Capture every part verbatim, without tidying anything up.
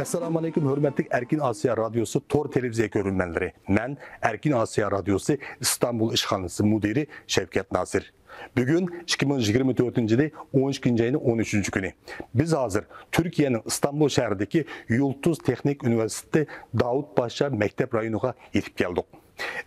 ئەسسالامۇ ئەلەيكۇم، ھۆرمەتلىك ئەركىن ئاسىيا رادىيوسى تور تېلېۋىزىيە كۆرۈرمەنلىرى. مەن ئەركىن ئاسىيا رادىيوسى ئىستانبۇل ئىشخانىسى مۇدىرى شەۋكەت ناسىر. بۈگۈن ئىككى مىڭ يىگىرمە تۆتىنچى يىلى ئون ئىككىنچى ئاينىڭ ئون ئۈچىنچى كۈنى. بىز ھازىر تۈركىيەنىڭ ئىستانبۇل شەھىرىدىكى يۇلتۇز تېخنىك ئۇنىۋېرسىتېتى داۋۇت پاشا مەكتەپ رايونىغا يېتىپ كەلدۇق.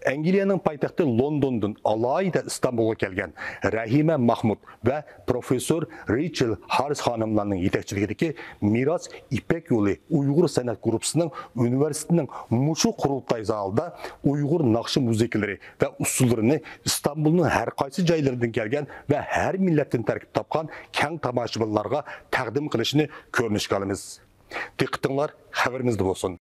ئەنگلىيەنىڭ پايتەختى لوندوندىن ئالاھىدە ئىستانبۇلغا كەلگەن رەھىمە ماھمۇت ۋە پروفېسسور رېچېل ھاررىس خانىملارنىڭ يېتەكچىلىكىدىكى مىراس يىپەك يولى ئۇيغۇر سەنئەت گۇرۇپپىسىنىڭ ئۇنىۋېرسىتېتنىڭ مۇشۇ قۇرۇلتاي زالىدا ئۇيغۇر ناخشا مۇزىكىلىرى ۋە ئۇسسۇللىرىنى ئىستانبۇلنىڭ ھەر قايسى جايلىرىدىن كەلگەن ۋە ھەر مىللەتتىن تەركىب تاپقان كەڭ تاماشىبىنلارغا تەقدىم قىلىشىنى كۆرۈنۈشكە ئالىمىز. دىققىتىڭلار خەۋىرىمىزدە بولسۇن.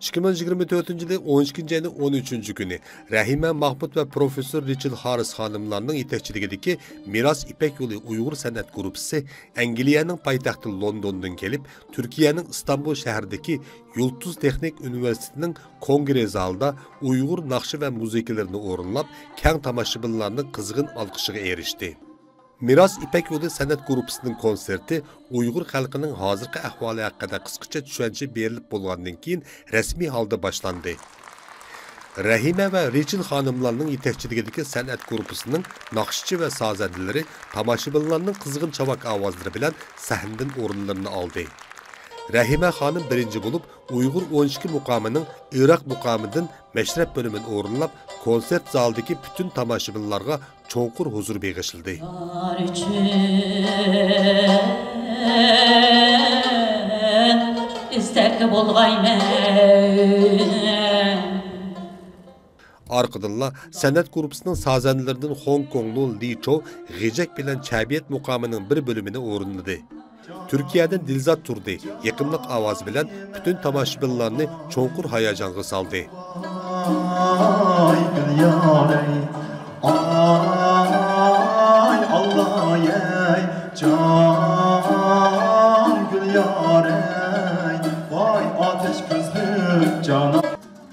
ئىككى مىڭ يىگىرمە تۆتىنچى يىلى ئون ئىككىنچى ئاينىڭ ئون ئۈچىنچى كۈنى رەھىمە ماھمۇت ۋە پروفېسسور رىچارد ھاررىس خانىملارنىڭ يېتەكچىلىكىدىكى مىراس يىپەك يولى ئۇيغۇر سەنئەت گۇرۇپپىسى ئەنگلىيەنىڭ پايتەختى لوندوندىن كېلىپ، تۈركىيەنىڭ ئىستانبۇل شەھىرىدىكى يۇلتۇز تېخنىك ئۇنىۋېرسىتېتىنىڭ كونگرېس زالىدا ئۇيغۇر ناخشا ۋە مۇزىكىلىرىنى ئورۇنلاپ، كەڭ تاماشىبىنلارنىڭ قىزغىن ئالقىشىغا ئېرىشتى. مىراس يىپەك يولى سەنئەت گۇرۇپپىسىنىڭ كونسېرتى ئۇيغۇر خەلقىنىڭ ھازىرقى ئەھۋالى ھەققىدە قىسقىچە چۈشەنچە بېرىلىپ بولغاندىن كېيىن رەسمىي ھالدا باشلاندى. رەھىمە ۋە رېچىل خانىملارنىڭ يېتەكچىلىكىدىكى سەنئەت گۇرۇپپىسىنىڭ ناخشىچى ۋە سازەندىلىرى تاماشىبىنلارنىڭ قىزغىن چاۋاك ئاۋازلىرى بىلەن سەھنىدىن ئورۇنلىرىنى ئالدى. رەھىمە خانىم بىرىنچى بولۇپ، ئۇيغۇر ئون ئىككى مۇقامىنىڭ ئىراق مۇقامىدىن مەشرەپ بۆلۈمىنى ئورۇنلاپ، كونسېرت زالىدىكى پۈتۈن تاماشىبىنلارغا چوڭقۇر ھۇزۇر بېغىشلىدى. ئىستەككە بولغايمەن. ئارقىدىنلا سەنئەت گۇرۇپپىسىنىڭ سازەندىلىرىدىن خوڭكوڭلۇ لى چو غېجەك بىلەن چەبىيەت مۇقامىنىڭ بىر بۆلۈمىنى ئورۇنلىدى. تۈركىيەدىن دىلزات تۇردى يېقىملىق ئاۋازى بىلەن پۈتۈن تاماشىبىنلارنى چوڭقۇر ھاياجانغا سالدى. ئاي دىليارەي، ئاي ئاللايەي، جان گۈليارەي، ۋاي ئاتەش كۆزلۈك جانان.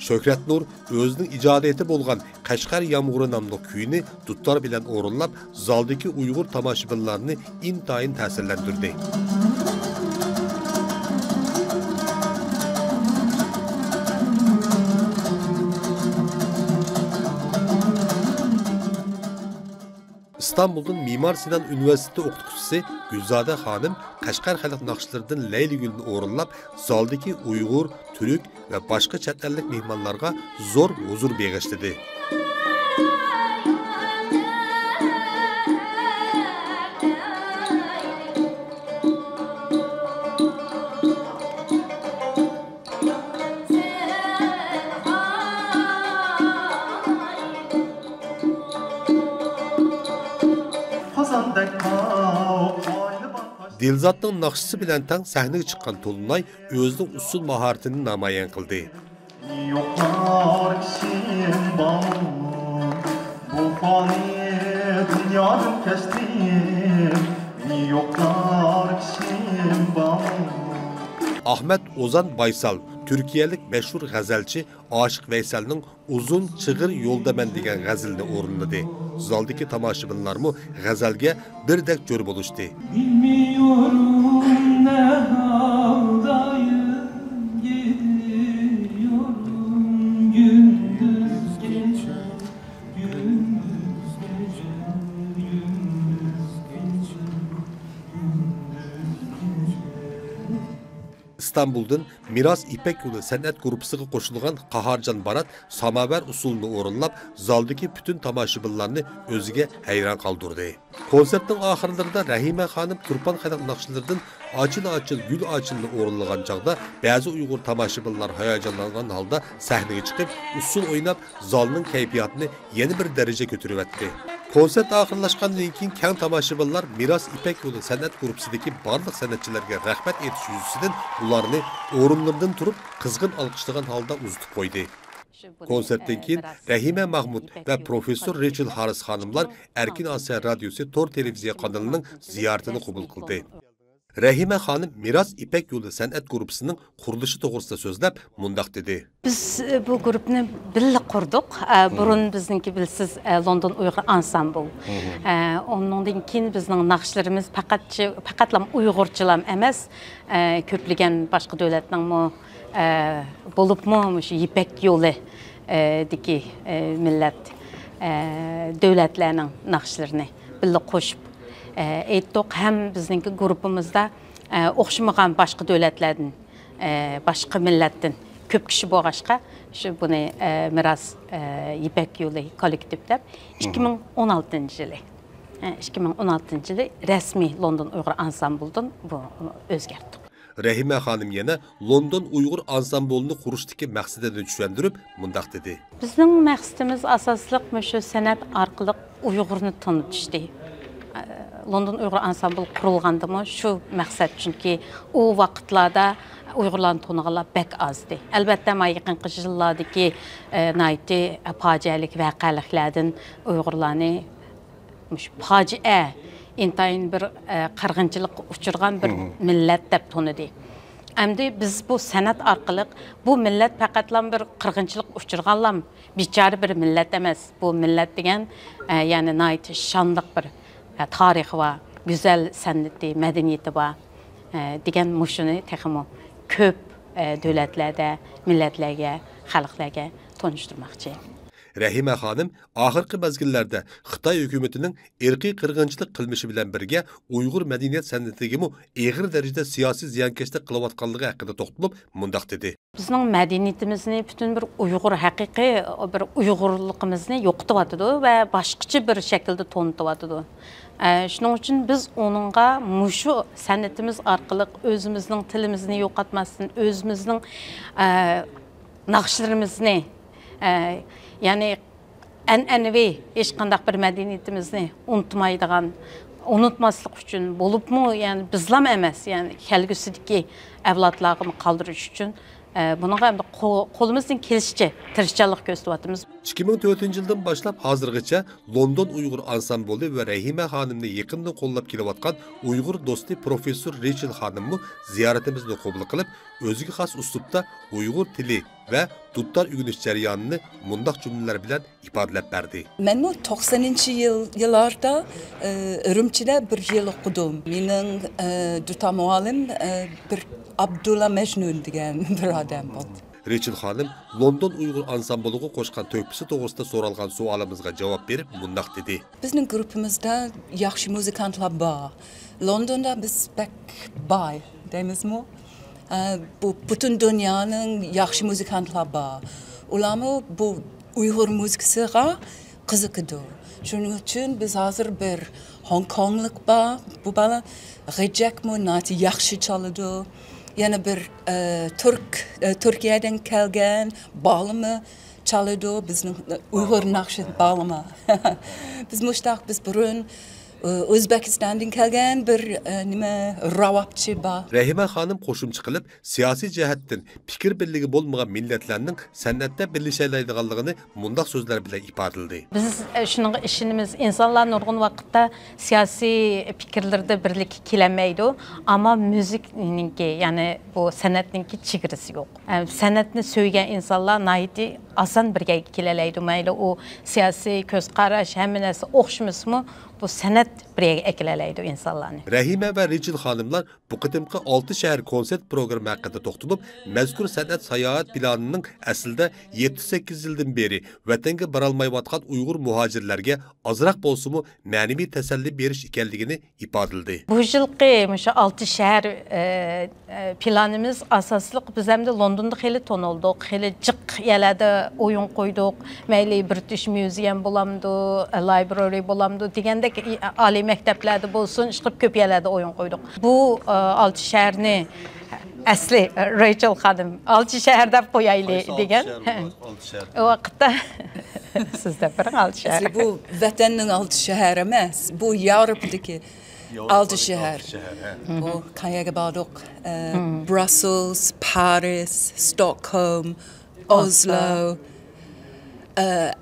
شۆھرەت نۇر ئۆزىنىڭ ئىجادىيىتى بولغان قەشقەر يامغۇرى ناملىق كۈيىنى دۇتار بىلەن ئورۇنلاپ، زالدىكى ئۇيغۇر تاماشىبىنلارنى ئىنتايىن تەسىرلەندۈردى. ئىستانبۇلدىن مىمار سىنان ئۇنىۋېرسىتېتى ئوقۇتقۇچىسى گۈلزادە خانىم قەشقەر خەلق ناخشىلىرىدىن لەيلىگۈلنى ئورۇنلاپ، زالدىكى ئۇيغۇر، تۈرك ۋە باشقا چەت ئەللىك مېھمانلارغا زور ھۇزۇر بېغىشلىدى. دىلزاتنىڭ ناخشىسى بىلەن تەڭ سەھنىگە چىققان تولۇناي ئۆزىنىڭ ئۇسسۇل ماھارىتىنى نامايان قىلدى. يوقلار كىشىم بار، بۇ پانىي دۇنيادىن كەچتىم. يوقلار كىشىم بار. ئاھمەت ئوزان بايسال تۈركىيەلىك مەشھۇر غەزەلچى ئاشىق ۋەيسەلنىڭ ئۇزۇن چىغىر يولدا مەن دېگەن غەزىلىنى ئورۇنلىدى. زالدىكى تاماشىبىنلارمۇ غەزەلگە بىردەك جور بولۇشتى. بىلمىيورۇم نە ھالدايىم، گېدىيورۇم گۈندۈز كېچە، گۈندۈز كېچە، گۈندۈز كېچە، گۈندۈز كېچە. ئىستانبۇلدىن مىراس يىپەك يولى سەنئەت گۇرۇپپىسىغا قوشۇلغان قاھارجان بارات ساماۋەر ئۇسسۇلىنى ئورۇنلاپ، زالدىكى پۈتۈن تاماشىبىنلارنى ئۆزىگە ھەيران قالدۇردى. كونسېرتنىڭ ئاخىرلىرىدا رەھىمە خانىم تۇرپان خەلق ناخشىلىرىدىن ئاچىل ئاچىل گۈل ئاچىلنى ئورۇنلىغان چاغدا، بەزى ئۇيغۇر تاماشىبىنلار ھاياجانلانغان ھالدا سەھنىگە چىقىپ، ئۇسسۇل ئويناپ، زالنىڭ كەيپىياتىنى يەنە بىر دەرىجە كۆتۈرۈۋەتتى. كونسېرت ئاخىرلاشقاندىن كېيىن، كەڭ تاماشىبىنلار مىراس يىپەك يولى سەنئەت گۇرۇپپىسىدىكى بارلىق سەنئەتچىلەرگە رەھمەت ئېيتىش يۈزىسىدىن ئۇلارنى ئورۇنلىرىدىن تۇرۇپ، قىزغىن ئالقىشلىغان ھالدا ئۇزىتىپ قويدى. كونسېرتتىن كېيىن رەھىمە ماھمۇت ۋە پروفېسسور رېچېل ھاررىس خانىملار ئەركىن ئاسىيا رادىيوسى تور تېلېۋىزىيە قانىلىنىڭ زىيارىتىنى قوبۇل قىلدى. رەھىمە خانىم مىراس يىپەك يولى سەنئەت گۇرۇپپىسىنىڭ قۇرۇلۇشى توغرىسىدا سۆزلەپ مۇنداق دېدى. بىز، ئە، بۇ گۇرۇپپىنى بىللە قۇردۇق. ئە، بۇرۇن بىزنىڭكى، بىلىسىز، ئە، لوندون ئۇيغۇر ئانسامبل. ئە، ئۇنىڭدىن كېيىن بىزنىڭ ناخشىلىرىمىز پەقەتچە، پەقەتلا ئۇيغۇرچىلام ئەمەس، ئە، كۆپلىگەن باشقا دۆلەتنىڭمۇ، ئە، بولۇپمۇ مۇشۇ يىپەك يولى، ئە، دىكى، ئە، مىللەت، ئە، دۆلەتلەرنىڭ ناخشىلىرىنى بىللە قوشۇپ، ئە، ئېيتتۇق. ھەم بىزنىڭكى گۇرۇپپىمىزدا، ئە، ئوخشىمىغان باشقا دۆلەتلەردىن، ئە، باشقا مىللەتتىن كۆپ كىشى بولغاچقا، شۇ بۇنى، ئە، مىراس، ئە، يىپەك يولى كوللېكتىپ دەپ ئىككى مىڭ ئون ئالتىنچى يىلى، ئە، ئىككى مىڭ ئون ئالتىنچى يىلى رەسمىي لوندون ئۇيغۇر ئانسامبلدىن بۇ ئۆزگەرتتۇق. رەھىمە خانىم يەنە لوندون ئۇيغۇر ئانسامبلىنى قۇرۇشتىكى مەقسىتىنى چۈشەندۈرۈپ مۇنداق دېدى. بىزنىڭ مەقسىتىمىز ئاساسلىق مۇشۇ سەنئەت ئارقىلىق ئۇيغۇرنى تونۇتۇشتى. ئە، لوندون ئۇيغۇر ئانسامبل قۇرۇلغاندىمۇ شۇ مەقسەت، چۈنكى ئۇ ۋاقىتلاردا ئۇيغۇرلارنى تونۇغانلار بەك ئاز ئىدى. ئەلۋەتتە، ما يېقىنقى يىللاردىكى، ئە، ناھايىتى پاجىئەلىك ۋەقەلىكلەردىن ئۇيغۇرلارنى مۇشۇ پاجىئە، ئىنتايىن بىر، ئە، قىرغىنچىلىققا ئۇچرىغان بىر مىللەت دەپ تونۇدى. ئەمدى بىز بۇ سەنئەت ئارقىلىق، بۇ مىللەت پەقەتلا بىر قىرغىنچىلىققا ئۇچرىغانلا بىچارە بىر مىللەت ئەمەس. بۇ مىللەت دېگەن، ئە، يەنى ناھايىتى شانلىق بىر، ئە، تارىخى بار، گۈزەل سەنئىتى، مەدەنىيىتى بار، ئە، دېگەن مۇشۇنى تېخىمۇ كۆپ، ئە، دۆلەتلەردە، مىللەتلەرگە، خەلقلەرگە تونۇشتۇرماقچى. رەھىمە خانىم ئاخىرقى مەزگىللەردە خىتاي ھۆكۈمىتىنىڭ ئىرقىي قىرغىنچىلىق قىلمىشى بىلەن بىرگە ئۇيغۇر مەدەنىيەت سەنئىتىگىمۇ ئېغىر دەرىجىدە سىياسىي زىيانكەشلىك قىلىۋاتقانلىقى ھەققىدە توختىلىپ مۇنداق دېدى. بىزنىڭ مەدەنىيىتىمىزنى، پۈتۈن بىر ئۇيغۇر، ھەقىقىي بىر ئۇيغۇرلۇقىمىزنى يوقىتىۋاتىدۇ ۋە باشقىچە بىر شەكىلدە تونۇتۇۋاتىدۇ. ئە، شۇنىڭ ئۈچۈن بىز ئۇنىڭغا مۇشۇ سەنئىتىمىز ئارقىلىق ئۆزىمىزنىڭ تىلىمىزنى يوقاتماستىن، ئۆزىمىزنىڭ، ئە، ناخشىلىرىمىزنى، ئە، يەنى ئەنئەنىۋى ھېچقانداق بىر مەدەنىيىتىمىزنى ئۇنتۇمايدىغان، ئۇنتۇماسلىق ئۈچۈن بولۇپمۇ، يەنى بىزلام ئەمەس، يەنى كەلگۈسىدىكى ئەۋلادلارغىمۇ قالدۇرۇش ئۈچۈن، ئە، بۇنىڭغا ئەمدى قو-، قولىمىزدىن كېلىشىچە تىرىشچانلىق كۆرسىتىۋاتىمىز. ئىككى مىڭ تۆتىنچى يىلدىن باشلاپ ھازىرغىچە لوندون ئۇيغۇر ئانسامبلى ۋە رەھىمە خانىمنى يېقىندىن قوللاپ كېلىۋاتقان ئۇيغۇر دوستى پروفېسسور رېچېل خانىممۇ زىيارىتىمىزنى قوبۇل قىلىپ، ئۆزىگە خاس ئۇسلۇبتا ئۇيغۇر تىلى ۋە دۇتار ئۆگىنىش جەريانىنى مۇنداق جۈملىلەر بىلەن ئىپادىلەپ بەردى. مەنمۇ توقسەنىنچى يىل، يىللاردا، ئە، ئۈرۈمچىدە بىر يىل ئوقۇدۇم. مېنىڭ، ئە، دۇتار مۇئەللىم، ئە، بىر ئابدۇللا مەجنۇن دېگەن بىر ئادەم بولدى. رېچېل خانىم لوندون ئۇيغۇر ئانسامبلىغا قوشقان تۆھپىسى توغرىسىدا سورالغان سوئالىمىزغا جاۋاب بېرىپ مۇنداق دېدى. بىزنىڭ گۇرۇپپىمىزدا ياخشى مۇزىكانتلار بار. لوندوندا بىز بەك باي دەيمىزمۇ؟ ئە، بۇ پۈتۈن دۇنيانىڭ ياخشى مۇزىكانتلار بار. ئۇلارمۇ بۇ ئۇيغۇر مۇزىكىسىغا قىزىقىدۇ. شۇنىڭ ئۈچۈن بىز ھازىر بىر خوڭكوڭلۇق بار. بۇ بالا غېجەكمۇ ناھايىتى ياخشى چالىدۇ. يەنە بىر، ئە، تۈرك، ئە، تۈركىيەدىن كەلگەن بالىمۇ چالىدۇ. بىزنىڭ، ئە، ئۇيغۇر ناخشا بالىمۇ. بىز مۇشتاق، بىز بۇرۇن، ئە، ئۆزبېكىستاندىن كەلگەن بىر، ئە، نېمە، راۋابچى بار. رەھىمە خانىم قوشۇمچە قىلىپ، سىياسىي جەھەتتىن پىكىر بىرلىكى بولمىغان مىللەتلەرنىڭ سەنئەتتە بىرلىشەلەيدىغانلىقىنى مۇنداق سۆزلەر بىلەن ئىپادىلىدى. بىز، ئە، شۇنىڭغا ئىشىنىمىز. ئىنسانلار نۇرغۇن ۋاقىتتا سىياسىي پىكىرلىرىدە بىرلىككە كېلەلمەيدۇ، ئەمما مۇزىكىنىڭكى، يەنى بۇ سەنئەتنىڭكى چېگرىسى يوق. ئە، سەنئەتنى سۆيگەن ئىنسانلار ناھايىتى ئاسان بىر يەرگە كېلەلەيدۇ. مەيلى ئۇ سىياسىي كۆز قاراش، ھەممە نەرسە ئوخشىمىسىمۇ، بۇ سەنئەت بىر يەرگە ئەكېلەلەيدۇ ئىنسانلارنى. رەھىمە ۋە رېچېل خانىملار بۇ قېتىمقى ئالتە شەھەر كونسېرت پروگرامما ھەققىدە توختىلىپ، مەزكۇر سەنئەت ساياھەت پىلانىنىڭ ئەسلىدە يەتتە سەككىز يىلدىن بېرى ۋەتەنگە بارالمايۋاتقان ئۇيغۇر مۇھاجىرلەرگە ئازراق بولسىمۇ مەنىۋى تەسەللى بېرىش ئىكەنلىكىنى ئىپادىلىدى. بۇ يىلقى مۇشۇ ئالتە شەھەر، ئە، ئە، پىلانىمىز ئاساسلىق بىز ئەمدى لوندوندا خېلى تونۇلدۇق، خېلى جىق يەرلەردە ئويۇن قويدۇق. مەيلى برىتىش ميۇزىيەم بولامدۇ، لايبرارى بولامدۇ دېگەندەك، ئالىي مەكتەپلەردە بولسۇن، ئىشقىلىپ كۆپ يەرلەردە ئويۇن قويدۇق. بۇ، ئە، ئالتە شەھەرنى ئەسلى، ئە، رېچېل خانىم ئالتە شەھەر دەپ قويايلى دېگەن. ئالتە شەھەر بۇ، ئالتە شەھەر. ئۇ ۋاقىتتا سىز دەپ بېرىڭ، ئالتە شەھەر. ئەسلى بۇ ۋەتەننىڭ ئالتە شەھەر ئەمەس، بۇ ياۋروپىدىكى ئالتە شەھەر. ئالتە شەھەر، ھە. بۇ قەيەرگە باردۇق؟ ئە، بۇرۇسسېلس، پارىس، ستوكھولم، ئوسلو، ئە،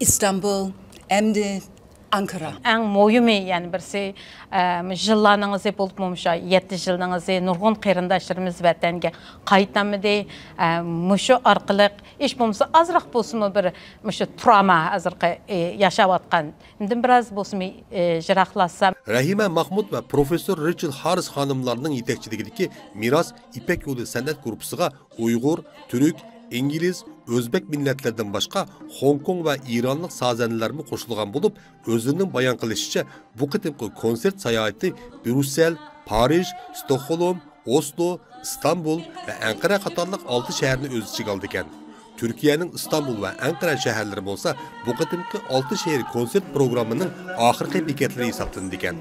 ئىستانبۇل، ئەمدى ئەڭ مۇھىمى، يەنە بىرسى، ئە، مۇشۇ يىللارنىڭ ئىزى بولۇپمۇ، مۇشۇ يەتتە يىلنىڭ ئىزى نۇرغۇن قېرىنداشلىرىمىز ۋەتەنگە قايتالمىدى. ئە، مۇشۇ ئارقىلىق ھېچ بولمىسا ئازراق بولسىمۇ بىر مۇشۇ تراما ھازىرقى، ئە، ياشاۋاتقان، ئىندىن بىراز بولسىمۇ، ئە، يىراقلاشسام. رەھىمە ماخمۇت ۋە پروفېسسور رىچارد خاررىس خانىملارنىڭ يېتەكچىلىكىدىكى مىراس يىپەك يولى سەنئەت گۇرۇپپىسىغا ئۇيغۇر، تۈرك، ئىنگلىز، ئۆزبەك مىللەتلىرىدىن باشقا خوڭكوڭ ۋە ئىرانلىق سازەندىلەرمۇ قوشۇلغان بولۇپ، ئۆزلىرىنىڭ بايان قىلىشىچە، بۇ قېتىمقى كونسېرت ساياھىتى بروسسېل، پارىژ، ستوكھولم، ئوسلو، ئىستانبۇل ۋە ئەنقەرە قاتارلىق ئالتە شەھەرنى ئۆز ئىچىگە ئالىدىكەن. تۈركىيەنىڭ ئىستانبۇل ۋە ئەنقەرە شەھەرلىرى بولسا بۇ قېتىمقى ئالتە شەھەر كونسېرت پروگراممىنىڭ ئاخىرقى بېكەتلىرى ھېسابلىنىدىكەن.